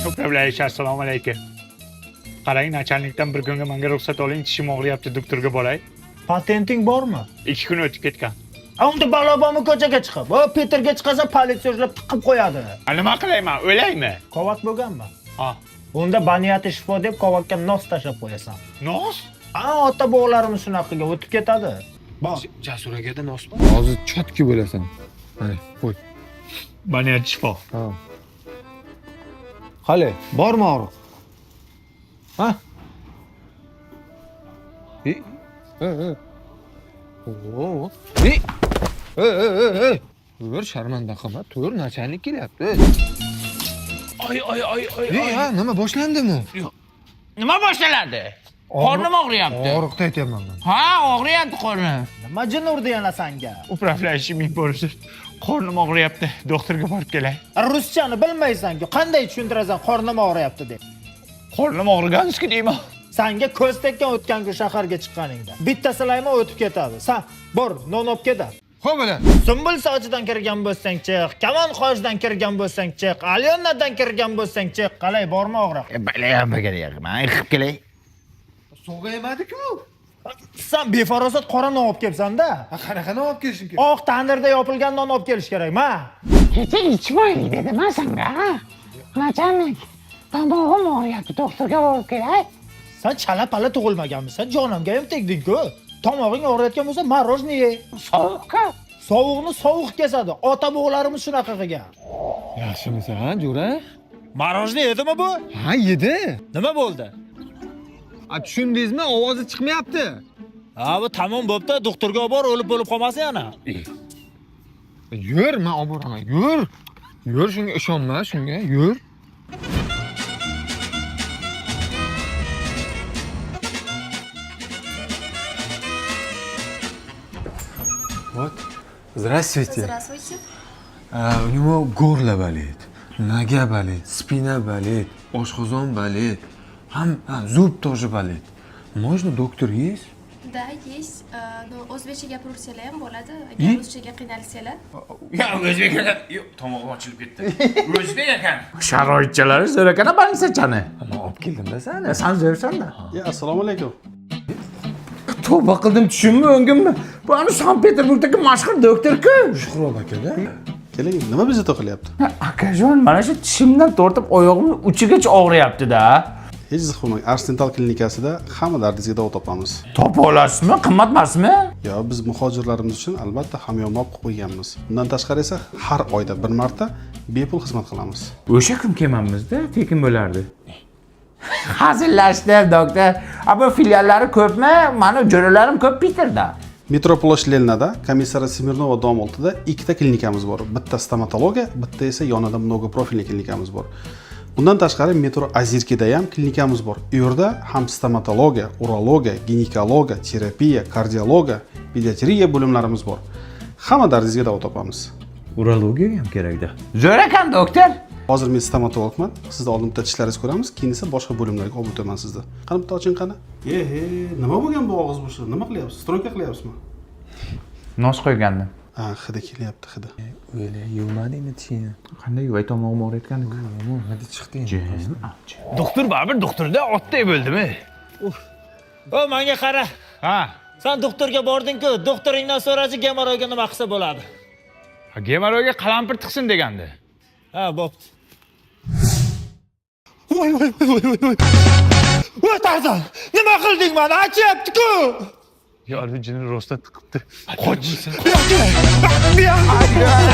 Управляющий, assalomu alaykum. Qarang, начальник dan bir kunga menga ruxsat oling, tishim og'riyapti, doktorga boray. Patenting bormi? 2 kun o'tib ketgan. A unda balo bormi ko'chaga chiqib? O Peterga chiqasa politsiya ushlab tiqib qo'yadi. A nima qilayman, o'laymi? Kovak bo'lganmi? Ha. Unda baniyati shifo deb kovakka nos tashlab qo'yasan. Nos? A ota bobolarimiz shunaqa qilgan, o'tib ketadi. Bor. Jasur akada nos bor. Hozir chotki bo'lasan. Mana, qo'y. Baniyati shifo. Ha. Qali, bormi og'riq? Ha? E? E, e. Oo. E? E, e, e, e. Tur, sharmanda qilma, tur, начальник kelyapti. Oy oy oy oy. E, ha, nima boshlandimi? Nima boshlanadi? Qornim og'riyapti. Og'riqda aytyapman men. Ha, og'riyapti qornim. Nima jin urdi yana sanga? Управляющий ming bo'lsin. Qornim og'riyapti, doktorga borib kelay. Ruschani bilmaysan-ku, qanday tushuntirasan qornim og'riyapti deb? Qornim og'riganski deyman. Sanga ko'z tekkan o'tgan kun shaharga chiqqaningda. Bitta silayma o'tib ketadi. San bor, non olib ket. Xo'p, bo'la. Sumbul sochidan kirgan bo'lsang chiq, Kamon qojidan kirgan bo'lsang chiq, Alyonadan kirgan bo'lsang chiq. Qalay bormi og'riq? Balayam man yiqib kelay. Sog'aymadi-ku. San befarosat qora non olib kelibsan-da. Ha, qanaqa non olib kelishim kerak? Oq tandirda yopilgan non olib kelish kerak, ma. Kecha ichmaylik dedim a sanga. Начальник, tomog'im og'riyapti, doktorga borib kelay. San chala pala tug'ilmaganmisan, jonimga ham tegding-ku. Tomog'ing og'riyotgan bo'lsa, мороженое ye. Sovuq-ku. Sovuqni sovuq kesadi. Ota bobolarimiz shunaqa qilgan. Yaxshimisan, jo'ra? Мороженое yedimi bu? Ha, yedi. Nima bo'ldi? A tushundingizmi? Ovozi chiqmayapti. Ha, bu tamom bo'pti, doktorga olib bor, o'lib bo'lib qolmasin yana. Yur, men olib boraman. Yur. Yur, shunga ishonma, shunga yur. Вот. Здравствуйте. Здравствуйте. А, у него горло болит, нога болит, спина болит, oshqozon болит, ham зуб тоже болит. Можно доктор есть? Да, есть. Но o'zbekcha gapirsalar ham bo'ladi. И? Agar ruschaga qiynalsalar. Ya o'zbek ekan. Yo'q, tomog'im ochilib ketdi. O'zbek ekan. Sharoitchalari zo'r ekan, больница chani. Man olib keldim-da sani. San zo'rsan-da. Ya assalomu alaykum. Tavba qildim, tushunmi o'ngimmi? Bu ani Sankt-Peterburgdagi mashhur doktor-ku. Shuhrob akada. Keling, nima bezovta qilyapti? Akajon, mana shu tishimdan tortib oyog'imni uchigacha og'riyapti-da. Hech zich bo'lmang. Ars Dental klinikasida hamma dardingizga davo topamiz. Topa olasizmi? Qimmat emasmi? Yo, biz muhojirlarimiz uchun albatta hamyonbop qilib qo'yganmiz. Bundan tashqari esa har oyda bir marta bepul xizmat qilamiz. O'sha kun kelmanmizda, tekin bo'lardi. Hazillashdim, doktor. A bu filiallari ko'pmi? Mani jo'ralarim ko'p Peterda. Metro Plosh Leninada, komissara Smirnova dom oldida ikkita klinikamiz bor. Bitta stomatologiya, bitta esa yonida многопрофильный klinikamiz bor. Bundan tashqari metro Azirkida ham klinikamiz bor. U yerda ham stomatologiya, urologiya, ginekologiya, terapiya, kardiologiya, pediatriya bo'limlarimiz bor. Hamma dardingizga davo topamiz. Urologiya ham kerakda. Zo'r ekan, doktor. Hozir men stomatologman. Sizni oldin bitta tishlaringizni ko'ramiz, keyin esa boshqa bo'limlarga olib o'taman sizni. Qani bitta oching qani. E, he, nima bo'lgan bu og'iz bo'shlig'i? Nima qilyapsiz? Стройка qilyapsizmi? Nos qo'ygandim. Ha, hidi kelyapti, hidi. O'yla, yuvmadingmi tishingni? Qanday yuvay tomog'im og'riyotgan? Yomon hidi chiqdi endi. Doktor baribir doktorda otday bo'ldimi? O, menga qara. Ha. San doktorga bording-ku, doktoringdan so'rachi gemoroyga nima qilsa bo'ladi. Gemoroyga qalampir tiqsin degandi. Ha, bo'pti. Voy voy voy voy voy. Voy Tarzan, nima qilding mana? Achyapti-ku. Yo, jini rostdan tiqibdi. Qoch. Bu yoqqa. Bu yoqqa.